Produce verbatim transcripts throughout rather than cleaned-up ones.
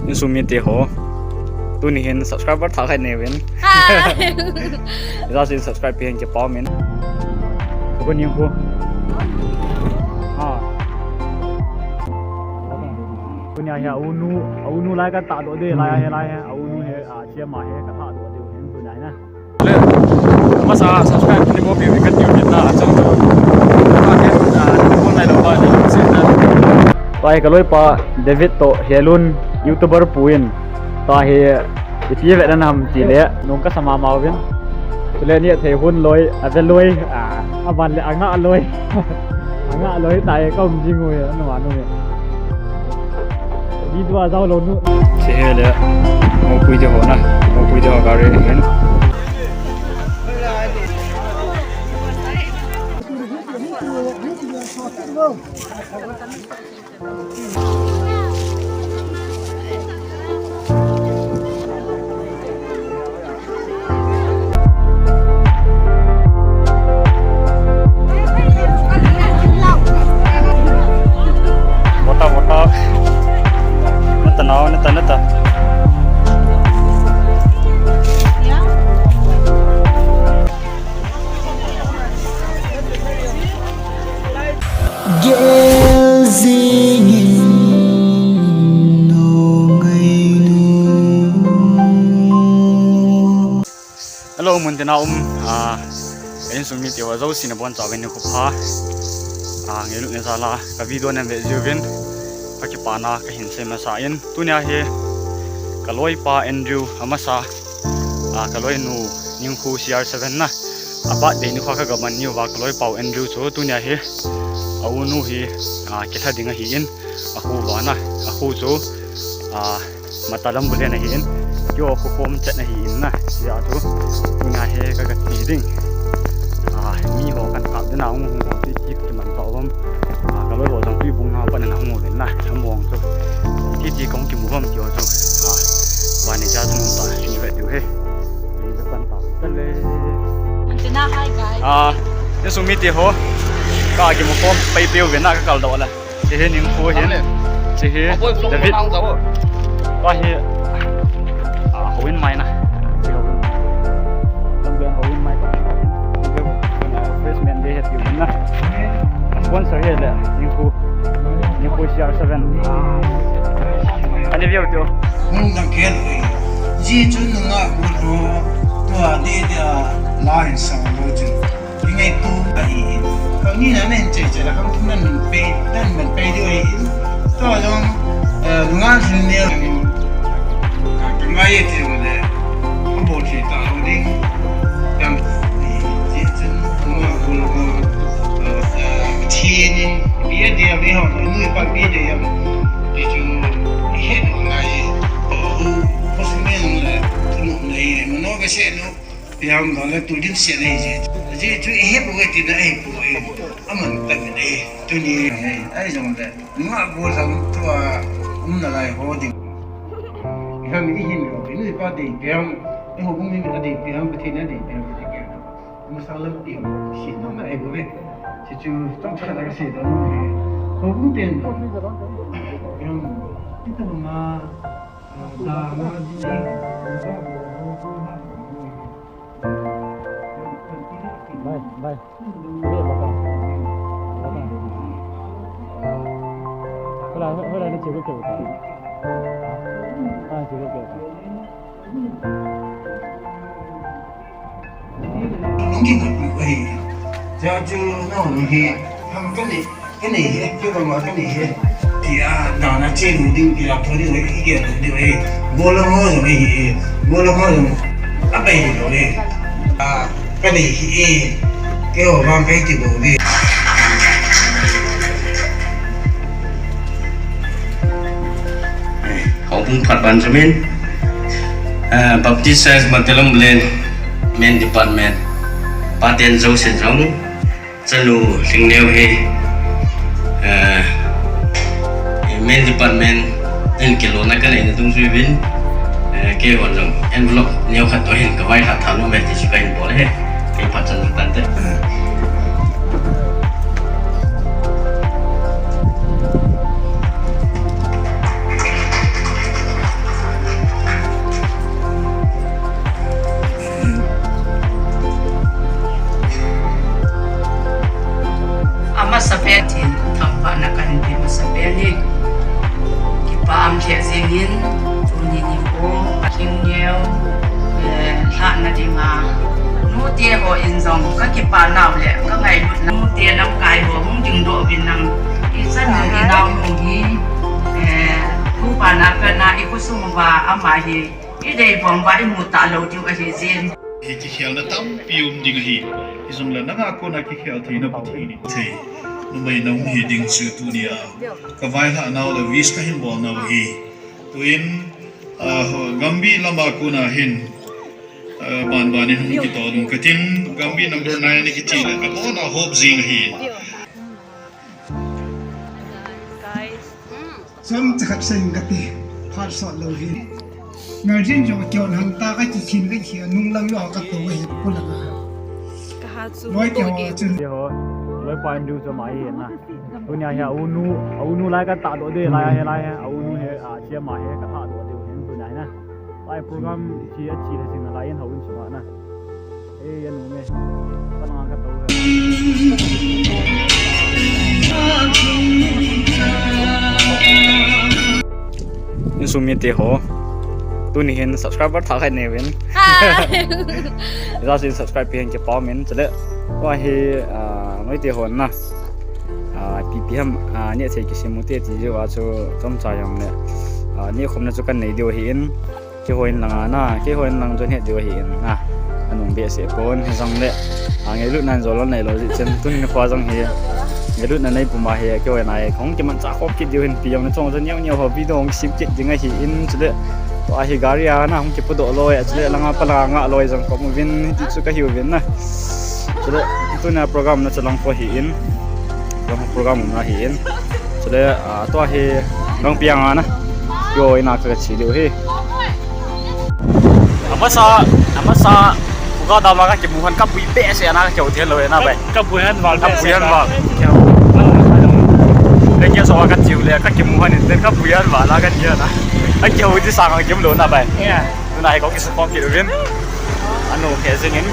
Insung mite ho. Tuni hin subscriber thah khat nei uvin. Hi. Ijat chu subscribe peh hen kipa umin. Ko ning ko. Ha. Tunia hi a unu, a unu lai katahdoh ding lai hi lai hi. A unu hi, a, chema hi katahdoh ding hin tunia hi na. Le, amasa subscribe ni ko pi ka tiu ni na chang to. Ka ke, ah, ko nai lo ba ni se na. Tua hi kaloipa David toh Helun YouTuber pu in. Tua hi ipi vet na ham tile nung kasa mama uvin. Chule ni athei hun loi, ave loi, ah, aban le anga loi. Anga loi tai ka um jing ui, anu anu. Video a jao lou nu. Che he le. Mopui te ho na. Mopui te ho gari hin. Bota, bota. Nata nao, nata, nata. Gel jingin nungailu. Hello, muntina um, ah, insung mite ho jouse nabonchauvin nikho pha. Ah, ngailut na jal a ka video navet jiuvin ka kipana kahin sei masa in. Tunia hi kaloipa Andrew amasa, ah, kaloinu Ningkhu C R seven na. A birthday nikho ka gaman niuva kaloipau Andrew chu tunia hi a unu hi, ah, kilha ding ahin. A khu vana, a khu chu, ah, Matalam bulen ahin, keiho khu khom chet ahin na, sia chu, tunia hi ka kati ding. Ah, mi ho kan kap ding a hung hung ho chu ipi kiman tah uvam. Ah, kaloi ho jong Tuibung a pat na hung uvin na, among chu. Iti ti kong kimu uvam keiho chu. Ah, vani cha chu nung ta, ni vet diu he. Ni vet pan ta. Tale. Antenna, hi guys. Ah, insung mite ho. Ka kimu khom, pai peu ve na ka kal doh la. Che hi Ningkhu hin. Che hi David. Tua hi, ah, houin mai na. Lambian houin mai. Freshman day het tiu na. Sponsor hi le Ningkhu. Ningkhu C R seven. Ani view tiu. Hung dang ken. Ji chun nunga bu lo. Tua di dia la in sa lo chun. Ingai tu ahi. Kami na nen che che la kam tum nan pe, nan man pe diu ahi. Tua jong, eh, nunga jun ne. Ka ngai ye ti le. Ko bo ti ta lo ding. Kam ni ti chun nunga ko ko, eh, ti ni. Bi de bi ho, nu pa bi de ya. Ti chun he no ngai. Ko ko su me no le. Tu no nei, mo no ke se no. Piang dang le tu dimset nei je. Je chu i he bu ti na e pu e. Aman ta mi nei. Tuni he. Ai jong le. Nga bu jong tua um na lai ho ding. Hami i hin lo. Ni pa dei piang. I ho bu mi ta dei piang, pa thi na dei piang, pa thi piang. Masang lam piang. Si no na e bu e. Si chu tong cha na si do. Ho bu ten. Piang. Ti ta ma. Bye, bye. Hola, hola, hola, hola. Ah, Nung kin ka pu ahi. Cha chu nau ni hi. Ham ka ni, ka ni hi, keu bang ma ka ni hi. Tia, na na che lu ding, tia, tho ding, i ke lu ding, eh. Go lo ngo jong hi, eh. Go lo ngo jong. A pai hi lo, eh. A, ka ni hi, eh. Keu bang kai ti bo ding. Houbung phat ban jamin, eh, Baptist Church Matalam Blen, Men Department, Paten Joseph Jong, Chanu Lingneo he, eh, Men Department, en kilo na ka nei na tung sui bin, eh, kei hon jong envelope neo khat to hin ka vai khat tha lo me ti su ka hin bol he, kei phat chan tan te. Dingin, tuni nikho, athing neo, eh, lhahna dinga, nute hon jong kakipah nau le, kangailutna, nute lamkai ho hung dingdoh uvin lang, ichan nung inaonu hi, eh, tupa na kana ikhosung uva ama hi, idei bang uva imu talou diu ahi jin. Hi kikhelna tampi um ding ahi. Hijongle nanga kona kikhel theina Pathen in thei. Numei nahung hi ding chu tunia kavailhah nau le wish kahin bol nau ahi. Tuin, ah, Gambih lama kona hin, ah, banban in hung kitol ung katin, Gambih number nine ni kiti le, katona hop jing ahi. Chomcha khat seiyin kati, phat sot lou hi. Ngarjin jong kion hang ta kakikhin kahi a, nunglang jong kato hi, pulanga. Loi te ho chun. Te ho, loi pa in diu chu ama hi na. Tunia hi a unu, a unu lai katahdoh ding lai hi lai hi, a unu hi, a, chi ama hi katahdoh ding hin tunia hi na. Lai program chi a chi le sing lai in hou in suma na. Ei, anu me. Panang kato. Insung mite ho. Tuni hin subscriber thah khat nei uvin. Hi. Ijat chu subscribe pi hen kipa umin. Chule. Tua hi, ah, noite hon na. Ah, ipi ipi ham, ah, nehthei kisem u te ti jeh uva chu chomcha jong le. Ah, nehkhomna chu kanei diu ahin. Keiho in lang a na, keiho in lang chu het diu ahin na. Anung behseh pon, hijongle. Ah, ngailutna in jolna neilou jeh chun, tuni nikho jong hi. Ngailutna nei puma hi, keiho in a hi, kahung kimanchah khom kit diu hin pi jong na chong chu neo neo ho video hung kisem kit ding ahin, chule. Tua hi gari a na hung kipudoh loi, chule langa palanga loi jong kom uvin, hiti chu kahi uvin na. Chule, tunia program na chu lang kho ahin. Lang program na ahin. Chule, ah, tua hi lang piang a na. Keiho in a kache diu hi. Amasa, amasa, uga dama kakimu han kapui behseh na kakihou thei lou na bai. Kapui han val. Kapui han val. Le keiho so kache u le kakimu han in kapui han val a kache na. Kakihou ti sang kakimu lou na bai. Yeah. Tuna hi kong kisukhom kit uvin. Anu khe jingin.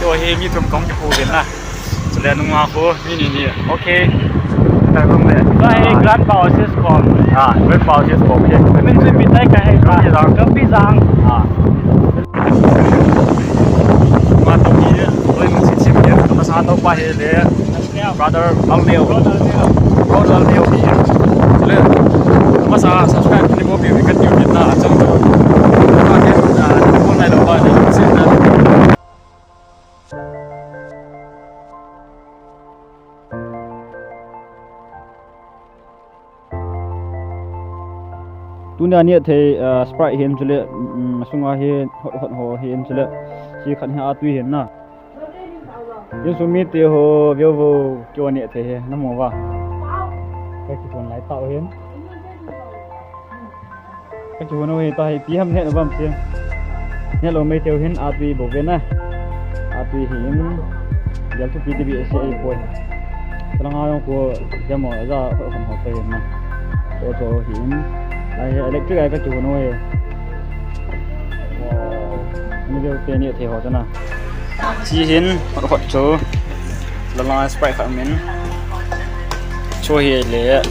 Tua hi mi thum kong kipu uvin na. Chule nunga khu, mi ni ni. Okay. Tua hi grandpa office kom. Ah, grandpa office kom. Okay. Min chu mi tai ka he ka. Kapi jang. Kapi jang. Ah. Ma to mi, loi mu chi chi mi. Masa to pa he le. Brother Alneo. Brother Alneo. Chule. Masa subscribe ni bo bi ka tiu ni na chang. Ka ke, ah, ko nai lo ba ni se na. Tunia nehthei, ah, Sprite hin chule, um, asunga hi hot hot ho hin chule. Chi khat hi atui hin na. Insung mite ho, veu vo, keiho nehthei hi, namu uva. Kakihon lai tau hin. Kakihon u hi tua hi ipi ham het uvam ti. Hello, meitei ho hin atui bou ve na. Atui hin. Gel thupi ti behseh poi. Talanga jong khu demo ja ho ho ho te na. Ko to hin. Ai electric ai kakihon u hi. Wow. Ni veu te nehthei ho ta na. Chi hin hot hot chu. Lala Sprite khat min. Chu hi le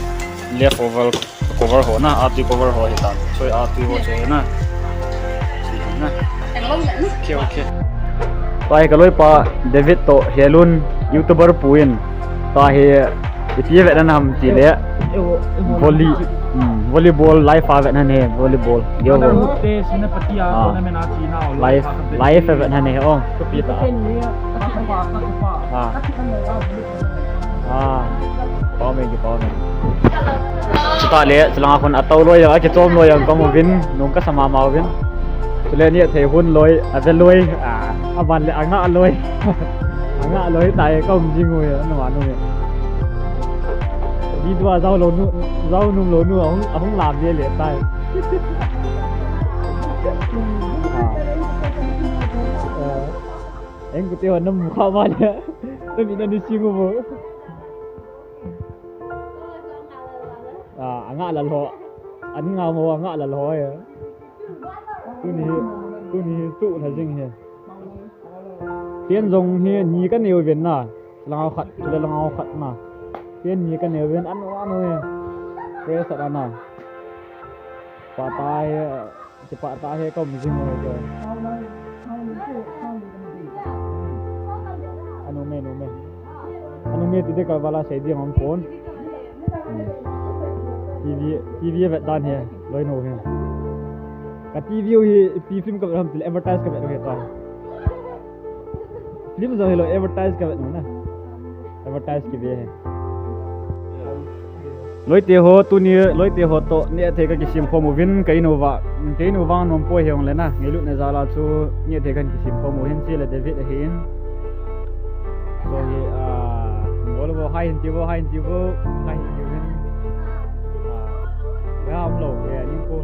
leftover. Cover ho na, atui cover ho hi tan. Choi atui ho choi na. Choi na. Okay, okay. Tua hi ka loipa David to Helun YouTuber pu in. Tua hi ipi vetna ham ti le. Volley, hmm, volleyball live a vetna ne, volleyball. Yo, vo. Live, live vetna ne, oh. Pi ta. Ah. Ah, pau me ki pau me. Chuta le, chulanga khun atau loi, akichom loi, ang kom uvin, nung kasa mama uvin. Chule nehthei hun loi, ave loi, ah, aban le anga loi. Anga loi tai ka um jing u, anu anu. Video a jao lou nu, jao num lou nu, ahung, ahung lam le le tai. Ah. Eh, eng kuti ho nam kha ma le. Tumi na ni sing u bo. Ah, anga lal ho. Ani nga mo anga lal ho e. Tuni, tuni tu na jing he. Tian jong he ni ka neu ven na. Langau khat, chule langau khat na. Tian ni ka neu ven an an e. Press at na. Pata he, si pata he ka um jing ho he. Anu me, anu me. Anu me ti de ka vala sei ding hong pon. Hmm. T V, T V vet dan he, loi no he. Ka T V u hi, ipi film ka vet ham ti le advertise ka vet u he ta. Film jong hilou, advertise ka vet u na. Advertise kive he. Loite ho, tuni loite ho toh neh thei ka kisim khom uvin, ka in uva, ka in uva nom poi he ong le na. Ngailut na jal a chu neh thei kan kisim khom u hin, chi le David ahin. Jong hi, ah, bol vo hai hin ti vo, hai hin ti vo, hai hin ti uvin. Ah, ya am lo, eh, ning ko,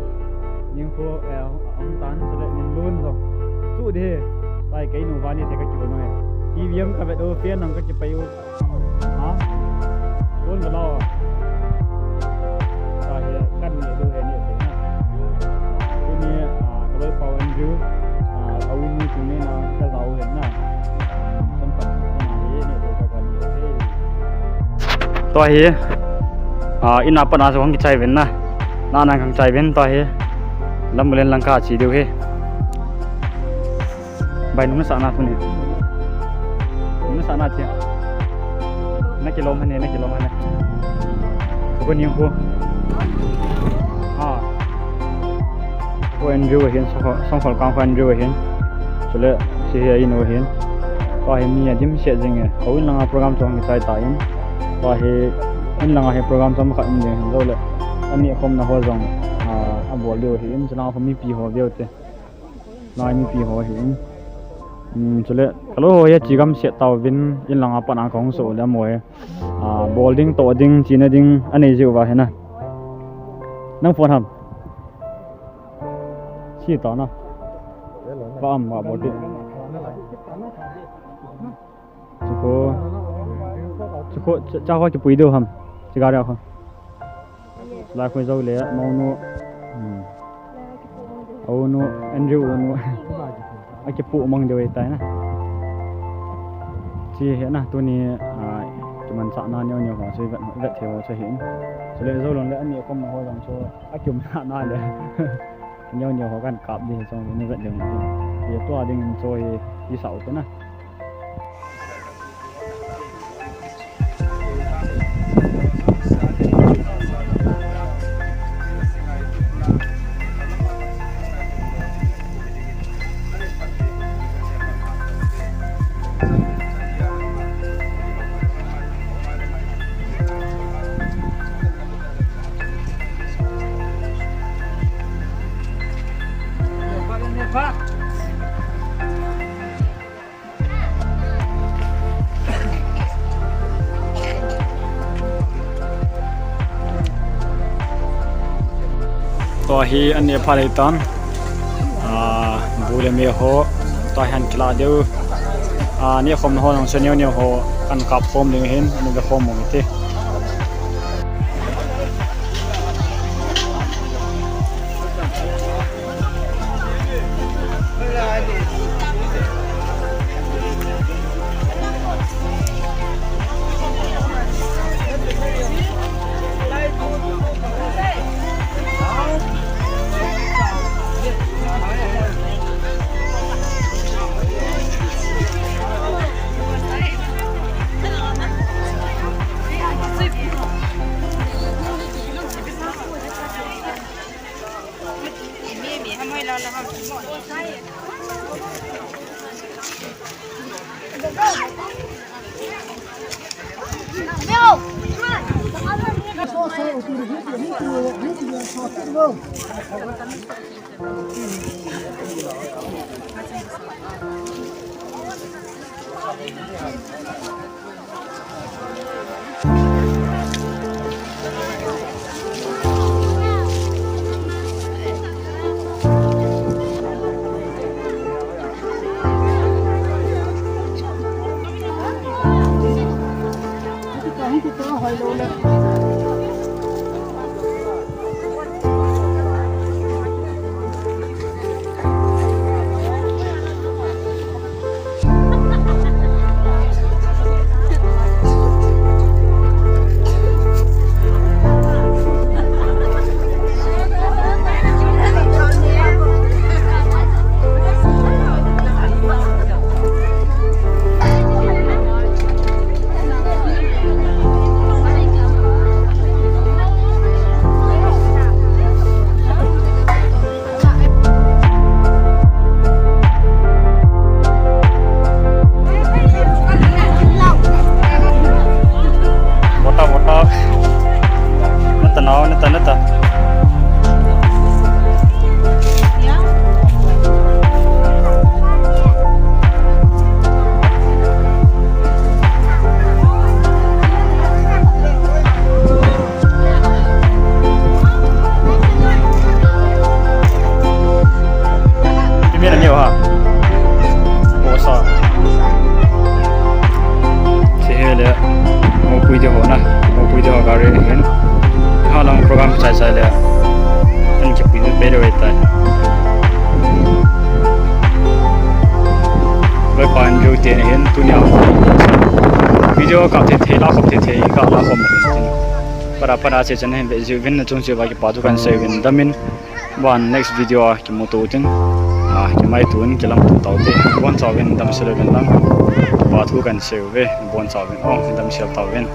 ning ko, eh, ang tan, chu le ning lun jong. Tu de, pai ka in uva neh thei ka kibol u he. T V am ka vet u, fan ang ka kipai u. Ha? Don ka lao. Ka he, kan ni du he ni te na. Tuni, ah, ka loi pau Andrew, ah, ka u ni tuni na ka zau he na. Kan pat na he ni te ka kan ni he. Tua hi, ah, in a pat na jong kichai uvin na. Na na kichai uvin tua hi. Lamlen lang ka chi diu he. Bai, nung nasah na tuni. Nung nasah na tia. Na kilom hane, na kilom hane. Ko ni ko. Ha. Ko Andrew ahin, Songkhol, Songkhol kang ko Andrew ahin. Chule, si he inu ahin. Ko hi mi adim se jing e. Ko in langa program chong kichai ta in. Ko hi in langa hi program chong khat um ding hin jole. Ani khom na ho jong, ah, abol diu ahin. Chulanga ko mipi ho veu te. Nai mipi ho hi. Um, chule, ka loi ho hi chi gam set tau vin in langa pat a ka hung so le mo e. Ah, bol ding, to ding, china ding, anei jiu va hi na. Nang phone ham? Si ta na. Va am, va bol ti. Chukho, chukho, cha, cha ho kipui diu ham. Chigar ya ho. Lai khoi jou le, mau nu. Hmm. Au nu, Andrew u nu. Akipu mang diu tai na. Chi he na, tuni, ah, kimanchah na neo neo ho, chi vet, vet thei ho, chi hin. Chule jou lon le, ani kom na ho jong chu, akium na na le. Neo neo ho kan kap di, jong ni vet ding. Ye tua ding in chu hi, i sau te na. Tua hi an neh pha lei tan. Ah, bu le me ho. Tua hi an kila diu. Ah, neh khom na ho jong chu neo neo ho kan kap khom ding hin, an ve khom mo te. Ti ho na, mo pui ti ho gari hin. Ha lang program chai chai le. An kipui pe le tai. Vai pan jo te hin tunia. Video kap thei thei, la khop thei thei, ka la khop mo hin. Para para che chan hin ve jiuvin, na chung cheh uva kipa thu kan sei uvin damin. Ban next video a kimuto utin. A, kimaito un, kilamto taute. Bon chauvin, damsel uvin lang. Kipa thu kan sei uve, bon chauvin. Oh, damsel tauvin.